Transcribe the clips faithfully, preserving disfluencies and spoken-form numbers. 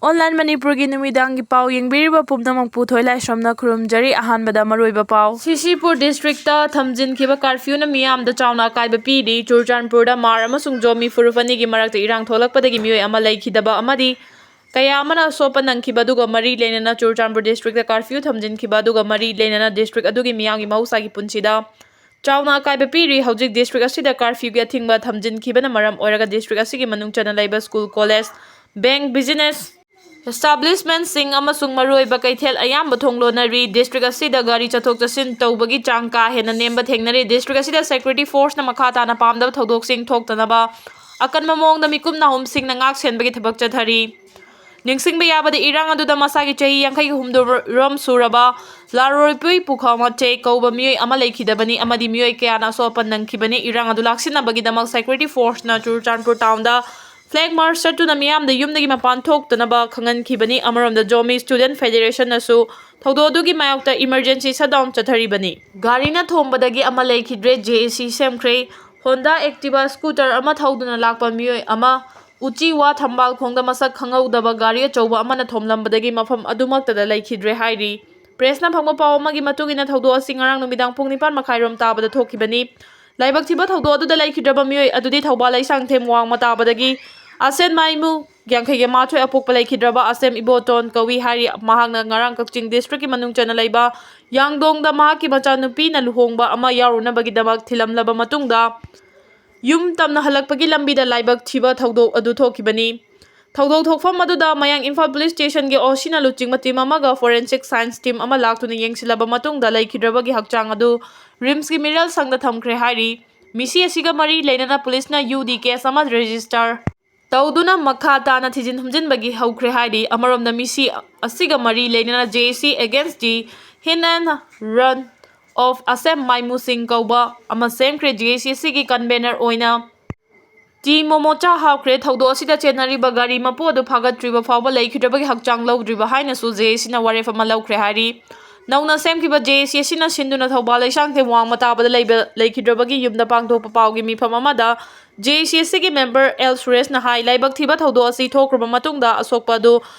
Online ꯃꯅꯤꯄꯨꯔꯒꯤ ꯅꯨꯃꯤꯗꯥꯡꯒꯤ ꯄꯥꯎ ꯌꯦꯡꯕꯤꯔꯤꯕ ꯄꯨꯝꯅꯃꯛꯄꯨ ꯊꯣꯏꯂꯥꯏꯁ꯭ꯔꯝꯅ ꯈꯨꯔꯨꯝꯖꯔꯤ꯫ ꯑꯍꯥꯟꯕꯗ ꯃꯔꯨꯑꯣꯏꯕ ꯄꯥꯎ꯫ ꯁꯤꯁꯤꯄꯨꯔ ꯗꯤꯁꯇ꯭ꯔꯤꯛꯇ ꯊꯝꯖꯤꯟꯈꯤꯕ ꯀꯥꯔꯐ꯭ꯌꯨꯅ ꯃꯤꯌꯥꯝꯗ ꯆꯥꯎꯅ ꯑꯀꯥꯏꯕ ꯄꯤꯔꯤ꯫ ꯆꯨꯔꯆꯥꯟꯄꯨꯔꯗ ꯃꯥꯔ ꯑꯃꯁꯨꯡ ꯖꯣꯃꯤ ꯐꯨꯔꯨꯞ ꯑꯅꯤꯒꯤ ꯃꯔꯛꯇ ꯏꯔꯥꯡ ꯊꯣꯛꯂꯛꯄꯗꯒꯤ ꯃꯤꯑꯣꯏ ꯑꯃ ꯂꯩꯈꯤꯗꯕ ꯑꯃꯗꯤ ꯀꯌꯥ ꯑꯃꯅ ꯑꯁꯣꯛꯄ ꯅꯪꯈꯤꯕ ꯑꯗꯨꯒ ꯃꯔꯤ ꯂꯩꯅꯅ ꯆꯨꯔꯆꯥꯟꯄꯨꯔ ꯗꯤꯁꯇ꯭ꯔꯤꯛꯇ ꯀꯥꯔꯐ꯭ꯌꯨ ꯊꯝꯖꯤꯟꯈꯤꯕ ꯑꯗꯨꯒ ꯃꯔꯤ ꯂꯩꯅꯅ ꯗꯤꯁꯇ꯭ꯔꯤꯛ ꯑꯗꯨꯒꯤ ꯃꯤꯌꯥꯝꯒꯤ ꯃꯍꯧꯁꯥꯒꯤ ꯄꯨꯟꯁꯤꯗ ꯆꯥꯎꯅ ꯑꯀꯥꯏꯕ ꯄꯤꯔꯤ꯫ ꯍꯧꯖꯤꯛ ꯗꯤꯁꯇ꯭ꯔꯤꯛ ꯑꯁꯤꯗ ꯀꯥꯔꯐ꯭ꯌꯨꯒꯤ ꯑꯊꯤꯡꯕ ꯊꯝꯖꯤꯟꯈꯤꯕꯅ ꯃꯔꯝ ꯑꯣꯏꯔꯒ ꯗꯤꯁꯇ꯭ꯔꯤꯛ ꯑꯁꯤꯒꯤ ꯃꯅꯨꯡ ꯆꯟꯅ ꯂꯩꯕ ꯁ꯭ꯀꯨꯜ, ꯀꯣꯂꯦꯖ, ꯕꯦꯡꯛ, ꯕꯤꯖꯤꯅꯦꯁ ꯑꯦꯁꯇꯥꯕ꯭ꯂꯤꯁꯃꯦꯟꯠꯁꯤꯡ ꯑꯃꯁꯨꯡ ꯃꯔꯨꯑꯣꯏꯕ ꯀꯩꯊꯦꯜ ꯑꯌꯥꯝꯕ ꯊꯣꯡ ꯂꯣꯟꯅꯔꯤ꯫ ꯗꯤꯁꯇ꯭ꯔꯤꯛ ꯑꯁꯤꯗ ꯒꯥꯔꯤ ꯆꯠꯊꯣꯛ ꯆꯠꯁꯤꯟ ꯇꯧꯕꯒꯤ ꯆꯥꯡ ꯀꯥ ꯍꯦꯟꯅ ꯅꯦꯝꯕ ꯊꯦꯡꯅꯔꯤ꯫ ꯗꯤꯁꯇ꯭ꯔꯤꯛ ꯑꯁꯤꯗ ꯁꯦꯀ꯭ꯌꯨꯔꯤꯇꯤ ꯐꯣꯔꯁꯅ ꯃꯈꯥ ꯇꯥꯅ ꯄꯥꯝꯗꯕ ꯊꯧꯗꯣꯛꯁꯤꯡ ꯊꯣꯛꯇꯅꯕ ꯑꯀꯟꯕ ꯃꯑꯣꯡꯗ ꯃꯤꯀꯨꯞ ꯅꯥꯍꯨꯝꯁꯤꯡꯅ ꯉꯥꯛ ꯁꯦꯟꯕꯒꯤ ꯊꯕꯛ ꯆꯠꯊꯔꯤ꯫ ꯅꯤꯡꯁꯤꯡꯕ ꯌꯥꯕꯗꯤ, ꯏꯔꯥꯡ ꯑꯗꯨꯗ ꯃꯁꯥꯒꯤ ꯆꯍꯤ ꯌꯥꯡꯈꯩꯒ ꯍꯨꯝꯗꯣꯏꯔꯣꯝ ꯁꯨꯔꯕ ꯂꯥꯔꯣꯏꯄꯨꯏ ꯄꯨꯈꯃꯆꯦ ꯀꯧꯕ ꯃꯤꯑꯣꯏ ꯑꯃ ꯂꯩꯈꯤꯗꯕꯅꯤ ꯑꯃꯗꯤ ꯃꯤꯑꯣꯏ ꯀꯌꯥꯅ ꯑꯁꯣꯛ ꯑꯄꯟ ꯅꯪꯈꯤꯕꯅꯤ꯫ ꯏꯔꯥꯡ ꯑꯗꯨ ꯂꯥꯛꯁꯤꯟꯅꯕꯒꯤꯗꯃꯛ ꯁꯦꯀ꯭ꯌꯨꯔꯤꯇꯤ ꯐꯣꯔꯁꯅ ꯆꯨꯔꯆꯥꯟꯄꯨꯔ ꯇꯥꯎꯟꯗ ꯐ꯭ꯂꯦꯒ ꯃꯥꯔꯆ ꯆꯠꯇꯨꯅ ꯃꯤꯌꯥꯝꯗ ꯌꯨꯝꯗꯒꯤ ꯃꯄꯥꯟ ꯊꯣꯛꯇꯅꯕ ꯈꯪꯍꯟꯈꯤꯕꯅꯤ꯫ ꯑꯃꯔꯣꯝꯗ, ꯖꯣꯃꯤ ꯁ꯭ꯇꯨꯗꯦꯟꯠ ꯐꯦꯗꯦꯔꯦꯁꯟꯅꯁꯨ ꯊꯧꯗꯣꯛ ꯑꯗꯨꯒꯤ ꯃꯥꯌꯣꯛꯇ ꯏꯃꯔꯖꯦꯟꯁꯤ ꯁꯠꯗꯥꯎꯟ ꯆꯠꯊꯔꯤꯕꯅꯤ꯫ ꯒꯥꯔꯤꯅ ꯊꯣꯝꯕꯗꯒꯤ ꯑꯃ ꯂꯩꯈꯤꯗ꯭ꯔꯦ, ꯖꯦ ꯑꯦ ꯁꯤ ꯁꯦꯝꯈ꯭ꯔꯦ꯫ ꯍꯣꯟꯗꯥ ꯑꯦꯛꯇꯤꯚꯥ ꯁ꯭ꯀꯨꯇꯔ ꯑꯃ ꯊꯧꯗꯨꯅ ꯂꯥꯛꯄ ꯃꯤꯑꯣꯏ ꯑꯃ ꯎꯆꯤꯋꯥ ꯊꯝꯕꯥꯜ ꯈꯣꯡꯗ ꯃꯁꯛ ꯈꯪꯍꯧꯗꯕ ꯒꯥꯔꯤ ꯑꯆꯧꯕ ꯑꯃꯅ ꯊꯣꯝꯂꯝꯕꯗꯒꯤ ꯃꯐꯝ ꯑꯗꯨꯃꯛꯇꯗ ꯂꯩꯈꯤꯗ꯭ꯔꯦ ꯍꯥꯏꯔꯤ꯫ ꯄ꯭ꯔꯦꯁꯅ ꯐꯪꯕ ꯄꯥꯎ ꯑꯃꯒꯤ ꯃꯇꯨꯡ ꯏꯟꯅ, ꯊꯧꯗꯣꯛ ꯑꯁꯤ ꯉꯔꯥꯡ ꯅꯨꯃꯤꯗꯥꯡ ꯄꯨꯡ ꯅꯤꯄꯥꯟ ꯃꯈꯥꯏꯔꯣꯝ ꯇꯥꯕꯗ ꯊꯣꯛꯈꯤꯕꯅꯤ꯫ ꯂꯥꯏꯕꯛ ꯊꯤꯕ ꯊꯧꯗꯣꯛ ꯑꯗꯨꯗ ꯂꯩꯈꯤꯗ꯭ꯔꯕ ꯃꯤꯑꯣꯏ ꯑꯗꯨꯗꯤ ꯊꯧꯕꯥꯜ ꯂꯩꯁꯥꯡꯊꯦꯝ ꯋꯥꯡꯃ ꯇꯥꯕꯗꯒꯤ ꯑꯁꯦꯟ ꯃꯥꯏꯃꯨ, ꯌꯥꯡꯈꯩꯒ ꯃꯥꯊꯣꯏ ꯑꯄꯣꯛꯄ ꯂꯩꯈꯤꯗ꯭ꯔꯕ ꯑꯁꯦꯝ ꯏꯕꯣꯇꯣꯟ ꯀꯧꯏ ꯍꯥꯏꯔꯤ꯫ ꯃꯍꯥꯛꯅ ꯉꯔꯥꯡ ꯀꯛꯆꯤꯡ ꯗꯤꯁꯇ꯭ꯔꯤꯛꯀꯤ ꯃꯅꯨꯡ ꯆꯟꯅ ꯂꯩꯕ ꯌꯥꯡꯗꯣꯡꯗ ꯃꯍꯥꯛꯀꯤ ꯃꯆꯥꯅꯨꯄꯤꯅ ꯂꯨꯍꯣꯡꯕ ꯑꯃ ꯌꯥꯎꯔꯨꯅꯕꯒꯤꯗꯃꯛ ꯊꯤꯜꯂꯝꯂꯕ ꯃꯇꯨꯡꯗ, ꯌꯨꯝ ꯇꯝꯅ ꯍꯜꯂꯛꯄꯒꯤ ꯂꯝꯕꯤꯗ ꯂꯥꯏꯕꯛ ꯊꯤꯕ ꯊꯧꯗꯣꯛ ꯑꯗꯨ ꯊꯣꯛꯈꯤꯕꯅꯤ꯫ ꯊꯧꯗꯣꯛ ꯊꯣꯛꯐꯝ ꯑꯗꯨꯗ ꯃꯌꯥꯡ ꯏꯝꯐꯥꯜ ꯄꯨꯂꯤꯁ ꯁ꯭ꯇꯦꯁꯟꯒꯤ ꯑꯣ ꯁꯤꯅ ꯂꯨꯆꯤꯡꯕ ꯇꯤꯝ ꯑꯃꯒ ꯐꯣꯔꯦꯟꯁꯤꯛ ꯁꯥꯏꯟꯁ ꯇꯤꯝ ꯑꯃ ꯂꯥꯛꯇꯨꯅ ꯌꯦꯡꯁꯤꯜꯂꯕ ꯃꯇꯨꯡꯗ ꯂꯩꯈꯤꯗ꯭ꯔꯕꯒꯤ ꯍꯛꯆꯥꯡ ꯑꯗꯨ ꯔꯤꯝꯁꯀꯤ ꯃꯤꯔꯦꯜ ꯁꯪꯗ ꯊꯝꯈ꯭ꯔꯦ ꯍꯥꯏꯔꯤ꯫ ꯃꯤꯁꯤ ꯑꯁꯤꯒ ꯃꯔꯤ ꯂꯩꯅꯅ ꯄꯨꯂꯤꯁꯅ ꯌꯨ ꯗꯤ ꯀꯦꯁ ꯑꯃ ꯔꯦꯖꯤꯁꯇꯔ ꯇꯧꯗꯨꯅ ꯃꯈꯥ ꯇꯥꯅ ꯊꯤꯖꯤꯟ ꯍꯨꯝꯖꯤꯟꯕꯒꯤ ꯍꯧꯈ꯭ꯔꯦ ꯍꯥꯏꯔꯤ꯫ ꯑꯃꯔꯣꯝꯗ, ꯃꯤꯁꯤ ꯑꯁꯤꯒ ꯃꯔꯤ ꯂꯩꯅꯅ J A C against the hit and run of Assam ꯃꯥꯏꯃꯨ ꯁꯤꯡ ꯀꯧꯕ ꯑꯃ ꯁꯦꯝꯈ꯭ꯔꯦ꯫ J A C ꯑꯁꯤꯒꯤ ꯀꯟꯚꯦꯅꯔ ꯑꯣꯏꯅ ꯇꯤ ꯃꯣꯃꯣꯆꯥ ꯍꯥꯞꯈ꯭ꯔꯦ꯫ ꯊꯧꯗꯣꯛ ꯑꯁꯤꯗ ꯆꯦꯟꯅꯔꯤꯕ ꯒꯥꯔꯤ ꯃꯄꯨ ꯑꯗꯨ ꯐꯥꯒꯠꯇ꯭ꯔꯤꯕ ꯐꯥꯎꯕ ꯂꯩꯈꯤꯗ꯭ꯔꯕꯒꯤ ꯍꯛꯆꯥꯡ ꯂꯧꯗ꯭ꯔꯤꯕ ꯍꯥꯏꯅꯁꯨ J A Cꯅ ꯋꯥꯔꯦꯞ ꯑꯃ ꯂꯧꯈ꯭ꯔꯦ ꯍꯥꯏꯔꯤ꯫ ꯅꯧꯅ ꯁꯦꯝꯈꯤꯕ J A C ꯑꯁꯤꯅ ꯁꯤꯟꯗꯨꯅ ꯊꯧꯕꯥꯜ ꯂꯩꯁꯥꯡꯊꯦꯝ ꯋꯥꯡꯃ ꯇꯥꯕꯗ ꯂꯩꯕ, ꯂꯩꯈꯤꯗ꯭ꯔꯕꯒꯤ ꯌꯨꯝꯗ ꯄꯥꯡꯊꯣꯛꯄ ꯄꯥꯎꯒꯤ ꯃꯤꯐꯝ ꯑꯃꯗ ꯖꯦ ꯑꯦ ꯁꯤ ꯑꯁꯤꯒꯤ ꯃꯦꯝꯕꯔ ꯑꯦꯜ ꯁꯨꯔꯦꯁꯅ ꯍꯥꯏ, ꯂꯥꯏꯕꯛ ꯊꯤꯕ ꯊꯧꯗꯣꯛ ꯑꯁꯤ ꯊꯣꯛꯈ꯭ꯔꯕ ꯃꯇꯨꯡꯗ ꯑꯁꯣꯛꯄ ꯑꯗꯨ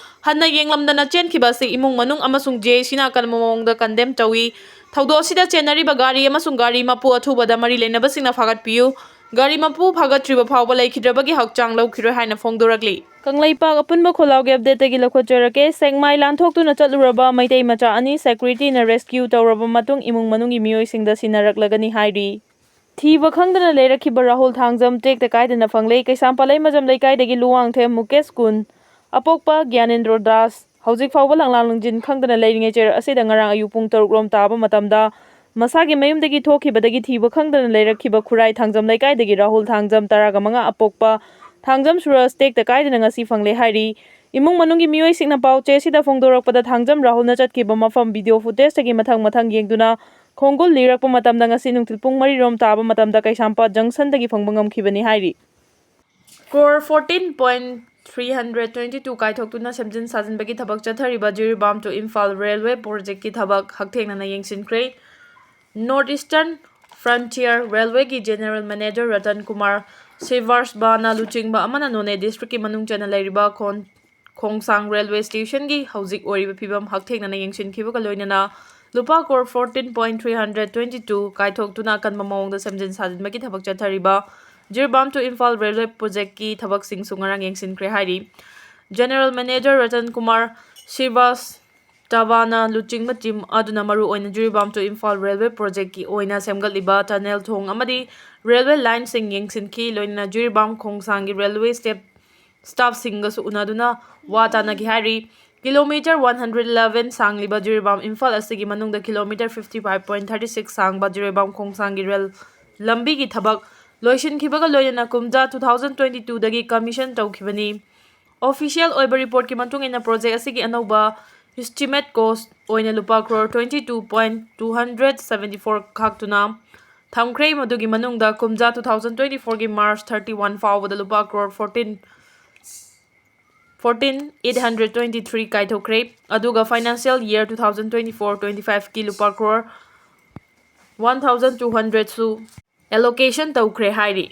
ꯍꯟꯅ ꯌꯦꯡꯂꯝꯗꯅ ꯆꯦꯟꯈꯤꯕ ꯑꯁꯤ ꯏꯃꯨꯡ ꯃꯅꯨꯡ ꯑꯃꯁꯨꯡ ꯖꯦ ꯑꯦ ꯁꯤꯅ ꯑꯀꯟꯕ ꯃꯑꯣꯡꯗ ꯀꯟꯗꯦꯝ ꯇꯧꯏ꯫ ꯊꯧꯗꯣꯛ ꯑꯁꯤꯗ ꯆꯦꯟꯅꯔꯤꯕ ꯒꯥꯔꯤ ꯑꯃꯁꯨꯡ ꯒꯥꯔꯤ ꯃꯄꯨ ꯑꯊꯨꯕꯗ ꯃꯔꯤ ꯂꯩꯅꯕꯁꯤꯡꯅ ꯐꯥꯒꯠꯄꯤꯌꯨ꯫ ꯒꯥꯔꯤ ꯃꯄꯨ ꯐꯥꯒꯠꯇ꯭ꯔꯤꯕ ꯐꯥꯎꯕ ꯂꯩꯈꯤꯗ꯭ꯔꯕꯒꯤ ꯍꯛꯆꯥꯡ ꯂꯧꯈꯤꯔꯣꯏ ꯍꯥꯏꯅ ꯐꯣꯡꯗꯣꯔꯛꯂꯤ꯫ ꯀꯪꯂꯩꯄꯥꯛ ꯑꯄꯨꯟꯕ ꯈꯣꯜꯂꯥꯎꯒꯤ ꯑꯞꯗꯦꯠꯇꯒꯤ ꯂꯧꯈꯠꯆꯔꯛꯀꯦ꯫ ꯁꯦꯛꯃꯥꯏ ꯂꯥꯟꯊꯣꯛꯇꯨꯅ ꯆꯠꯂꯨꯔꯕ ꯃꯩꯇꯩ ꯃꯆꯥ ꯑꯅꯤ ꯁꯦꯀ꯭ꯌꯨꯔꯤꯇꯤꯅ ꯔꯦꯁꯀ꯭ꯌꯨ ꯇꯧꯔꯕ ꯃꯇꯨꯡ ꯏꯃꯨꯡ ꯃꯅꯨꯡꯒꯤ ꯃꯤꯑꯣꯏꯁꯤꯡꯗ ꯁꯤꯟꯅꯔꯛꯂꯒꯅꯤ ꯍꯥꯏꯔꯤ꯫ ꯊꯤꯕ ꯈꯪꯗꯅ ꯂꯩꯔꯛꯈꯤꯕ ꯔꯥꯍꯨꯜ ꯊꯥꯡꯖꯝ ꯇꯦꯛꯇ ꯀꯥꯏꯗꯅ ꯐꯪꯂꯦ꯫ ꯀꯩꯁꯥꯝꯄꯥꯠ ꯂꯩꯃꯖꯝ ꯂꯩꯀꯥꯏꯗꯒꯤ ꯂꯨꯋꯥꯡꯊꯦꯝ ꯃꯨꯀꯦꯁ ꯀꯨꯟ, ꯑꯄꯣꯛꯄ ꯒ꯭ꯌꯥꯅꯦꯟꯗ꯭ꯔꯣ ꯗꯥꯁ, ꯍꯧꯖꯤꯛ ꯐꯥꯎꯕ ꯂꯪꯂꯥ ꯂꯪꯖꯤꯟ ꯈꯪꯗꯅ ꯂꯩꯔꯤꯉꯩ ꯆꯩꯔꯛ ꯑꯁꯤꯗ ꯉꯔꯥꯡ ꯑꯌꯨꯛ ꯄꯨꯡ ꯇꯔꯨꯛ ꯔꯣꯝ ꯇꯥꯕ ꯃꯇꯝꯗ ꯃꯁꯥꯒꯤ ꯃꯌꯨꯝꯗꯒꯤ ꯊꯣꯛꯈꯤꯕꯗꯒꯤ ꯊꯤꯕ ꯈꯪꯗꯅ ꯂꯩꯔꯛꯈꯤꯕ ꯈꯨꯔꯥꯏ ꯊꯥꯡꯖꯝ ꯂꯩꯀꯥꯏꯗꯒꯤ ꯔꯥꯍꯨꯜ ꯊꯥꯡꯖꯝ, ꯇꯔꯥꯒ ꯃꯉꯥ, ꯑꯄꯣꯛꯄ ꯊꯥꯡꯖꯝ ꯁꯨꯔꯖ ꯇꯦꯛꯇ ꯀꯥꯏꯗꯅ ꯉꯁꯤ ꯐꯪꯂꯦ ꯍꯥꯏꯔꯤ꯫ ꯏꯃꯨꯡ ꯃꯅꯨꯡꯒꯤ ꯃꯤꯑꯣꯏꯁꯤꯡꯅ ꯄꯥꯎ ꯆꯦ ꯑꯁꯤꯗ ꯐꯣꯡꯗꯣꯔꯛꯄꯗ ꯊꯥꯡꯖꯝ ꯔꯥꯍꯨꯜꯅ ꯆꯠꯈꯤꯕ ꯃꯐꯝ ꯚꯤꯗꯤꯑꯣ ꯐꯨꯇꯦꯖꯇꯒꯤ ꯃꯊꯪ ꯃꯊꯪ ꯌꯦꯡꯗꯨꯅ ꯈꯣꯡꯒꯨꯜ ꯂꯤꯔꯛꯄ ꯃꯇꯝꯗ ꯉꯁꯤ ꯅꯨꯡꯊꯤꯜ ꯄꯨꯡ ꯃꯔꯤ ꯔꯣꯝ ꯇꯥꯕ ꯃꯇꯝꯗ ꯀꯩꯁꯥꯝꯄꯥꯠ ꯖꯪꯁꯟꯗꯒꯤ ꯐꯪꯕ ꯉꯝꯈꯤꯕꯅꯤ ꯍꯥꯏꯔꯤ꯫ Crore fourteen point three hundred twenty two ꯀꯥꯏꯊꯣꯛꯇꯨꯅ ꯁꯦꯝꯖꯤꯟ ꯁꯥꯖꯤꯟꯕꯒꯤ ꯊꯕꯛ ꯆꯠꯊꯔꯤꯕ ꯖꯤꯔꯤꯕꯥꯝ to ꯏꯝꯐꯥꯜ ꯔꯦꯜꯋꯦ ꯄ꯭ꯔꯣꯖꯦꯛꯀꯤ ꯊꯕꯛ ꯍꯛꯊꯦꯡꯅꯅ ꯌꯦꯡꯁꯤꯟꯈ꯭ꯔꯦ꯫ North Eastern Frontier ꯔꯦꯜꯋꯦꯒꯤ ꯖꯦꯅꯦꯔꯦꯜ ꯃꯦꯅꯦꯖꯔ ꯔꯇꯟ ꯀꯨꯃꯥꯔ ꯁ꯭ꯔꯤꯚꯥꯁꯕꯥꯅ ꯂꯨꯆꯤꯡꯕ ꯑꯃꯅ ꯅꯣꯅꯦ ꯗꯤꯁꯇ꯭ꯔꯤꯛꯀꯤ ꯃꯅꯨꯡ ꯆꯟꯅ ꯂꯩꯔꯤꯕ ꯈꯣꯟ-, ꯈꯣꯡꯁꯥꯡ ꯔꯦꯜꯋꯦ ꯁ꯭ꯇꯦꯁꯟꯒꯤ ꯍꯧꯖꯤꯛ ꯑꯣꯏꯔꯤꯕ ꯐꯤꯕꯝ ꯍꯛꯊꯦꯡꯅꯅ ꯌꯦꯡꯁꯤꯟꯈꯤꯕꯒ ꯂꯣꯏꯅꯅ ꯂꯨꯄꯥ crore fourteen point three hundred twenty two ꯀꯥꯏꯊꯣꯛꯇꯨꯅ ꯑꯀꯟꯕ ꯃꯑꯣꯡꯗ ꯁꯦꯝꯖꯤꯟ ꯁꯥꯖꯤꯟꯕꯒꯤ ꯊꯕꯛ ꯆꯠꯊꯔꯤꯕ ꯖꯤꯔꯤꯕꯥꯝ to ꯏꯝꯐꯥꯜ ꯔꯦꯜꯋꯦ ꯄ꯭ꯔꯣꯖꯦꯛꯀꯤ ꯊꯕꯛꯁꯤꯡꯁꯨ ꯉꯔꯥꯡ ꯌꯦꯡꯁꯤꯟꯈ꯭ꯔꯦ ꯍꯥꯏꯔꯤ꯫ ꯖꯦꯅꯦꯔꯦꯜ ꯃꯦꯅꯦꯖꯔ ꯔꯇꯟ ꯀꯨꯃꯥꯔ ꯁ꯭ꯔꯤꯚꯥꯁ ꯇꯕꯥꯅ ꯂꯨꯆꯤꯡꯕ ꯇꯤꯝ ꯑꯗꯨꯅ ꯃꯔꯨꯑꯣꯏꯅ ꯖꯤꯔꯤꯕꯥꯝ to ꯏꯝꯐꯥꯜ ꯔꯦꯜꯋꯦ ꯄ꯭ꯔꯣꯖꯦꯛꯀꯤ ꯑꯣꯏꯅ ꯁꯦꯝꯒꯠꯂꯤꯕ ꯇꯅꯦꯜ ꯊꯣꯡ ꯑꯃꯗꯤ ꯔꯦꯜꯋꯦ ꯂꯥꯏꯟꯁꯤꯡ ꯌꯦꯡꯁꯤꯟꯈꯤ, ꯂꯣꯏꯅꯅ ꯖꯤꯔꯤꯕꯥꯝ ꯈꯣꯡꯁꯥꯡꯒꯤ ꯔꯦꯜꯋꯦ ꯁ꯭ꯇꯦꯞ ꯁ꯭ꯇꯥꯐꯁꯤꯡꯒꯁꯨ ꯎꯅꯗꯨꯅ ꯋꯥ ꯇꯥꯅꯈꯤ ꯍꯥꯏꯔꯤ꯫ ꯀꯤꯂꯣꯃꯤꯇꯔ ꯋꯥꯟ ꯍꯟꯗ꯭ꯔꯦꯠ ꯏꯂꯦꯚꯦꯟ ꯁꯥꯡꯂꯤꯕ ꯖꯤꯔꯤꯕꯥꯝ ꯏꯝꯐꯥꯜ ꯑꯁꯤꯒꯤ ꯃꯅꯨꯡꯗ kilometre fifty five point thirty six ꯁꯥꯡꯕ ꯖꯤꯔꯤꯕꯥꯝ ꯈꯣꯡꯁꯥꯡꯒꯤ ꯔꯦꯜ ꯂꯝꯕꯤꯒꯤ ꯊꯕꯛ ꯂꯣꯏꯁꯤꯟꯈꯤꯕꯒ ꯂꯣꯏꯅꯅ ꯀꯨꯝꯖꯥ ꯇꯨ ꯊꯥꯎꯖꯟ ꯇ꯭ꯋꯦꯟꯇꯤ ꯇꯨꯗꯒꯤ ꯀꯃꯤꯁꯟ ꯇꯧꯈꯤꯕꯅꯤ꯫ ꯑꯣꯐꯤꯁꯤꯌꯦꯜ ꯑꯣꯏꯕ ꯔꯤꯄꯣꯔꯠꯀꯤ ꯃꯇꯨꯡ ꯏꯟꯅ ꯄ꯭ꯔꯣꯖꯦꯛ ꯑꯁꯤꯒꯤ ꯑꯅꯧꯕ ꯏꯁꯇꯤꯃꯦꯠ ꯀꯣꯁ ꯑꯣꯏꯅ ꯂꯨꯄꯥ crore twenty two point two hundred seventy four ꯈꯥꯛꯇꯨꯅ ꯊꯝꯈ꯭ꯔꯦ꯫ ꯃꯗꯨꯒꯤ ꯃꯅꯨꯡꯗ ꯀꯨꯝꯖꯥ ꯇꯨ ꯊꯥꯎꯖꯟ ꯇ꯭ꯋꯦꯟꯇꯤ ꯐꯣꯔꯒꯤ ꯃꯥꯔꯆ ꯊꯥꯔꯇꯤ ꯋꯥꯟ ꯐꯥꯎꯕꯗ ꯂꯨꯄꯥ crore fourteen, fourteen eight hundred twenty three ꯀꯥꯏꯊꯣꯛꯈ꯭ꯔꯦ꯫ ꯑꯗꯨꯒ financial year two thousand twenty four twenty ꯐꯥꯏꯚꯀꯤ ꯂꯨꯄꯥ ꯀ꯭ꯔꯣꯔ ꯋꯥꯟ ꯊꯥꯎꯖꯟ ꯇꯨ ꯍꯟꯗ꯭ꯔꯦꯠꯁꯨ ꯑꯦꯂꯣꯀꯦꯁꯟ ꯇꯧꯈ꯭ꯔꯦ ꯍꯥꯏꯔꯤ꯫